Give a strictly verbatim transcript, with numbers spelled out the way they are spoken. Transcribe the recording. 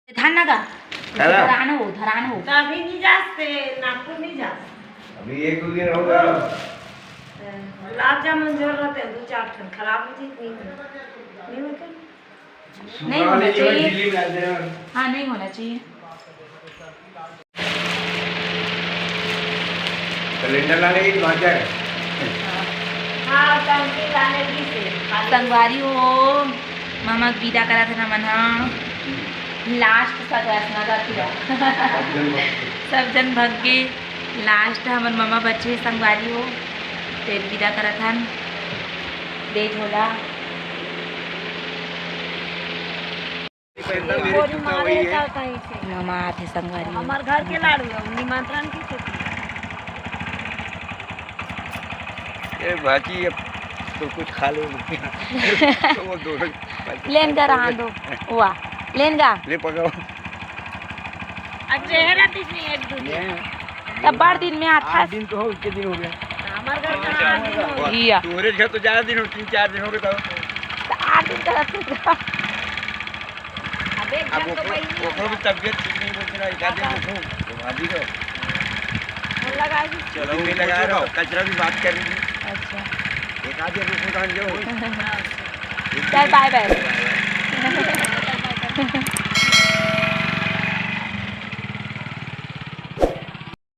धान ना गा। धरान हो, धरान हो। तो अभी नहीं जाते, नागपुर नहीं जाते। अभी एक दो दिन होगा। गुलाब जामुन जोर रहते हैं, दो चार ठन खराब हो जाते, नहीं होते। नहीं होते। नहीं होना चाहिए। हाँ, नहीं होना चाहिए। सिलेंडर लाने की बात है। हाँ, टंकी लाने की से। संगवारी हो, मामा के विदा करत हन हमन हा। लास्ट सगस नगर तिरा। सब झन भग गे। लास्ट हमर मामा बचे संगवारी हो, तेल विदा करत हन। दे झोला। मामा आथे संगवारी हो। हमार घर के लाडू है, निमंत्रण की छुट्टी। ए भाजी, अब तो कुछ खा ले। तो वो दोनों लेन का रहा दो। वाह, लेन का। ले पकाओ। अब चेहरा तीस नहीं, एक दो दिन। तब बार दिन में आता। आठ दिन तो हो, इतने दिन हो गए। हमारे घर का आठ दिन हो गया। तोरे घर तो ज्यादा दिन हो, तीन चार दिन हो गए तो। तो आठ दिन तो रहते थे। अब एक अब घर तो ओकरो, वही नहीं ओकरो भी तबीयत ठीक नहीं बोलते ना, एक आध दिन तो हो, तो भाभी को। फोन लगा दी। चलो, नहीं लगा रहा, कचरा भी बात कर रही है। अच्छा। एक आध दिन रुको, जान जाओ। चल, बाय बाय।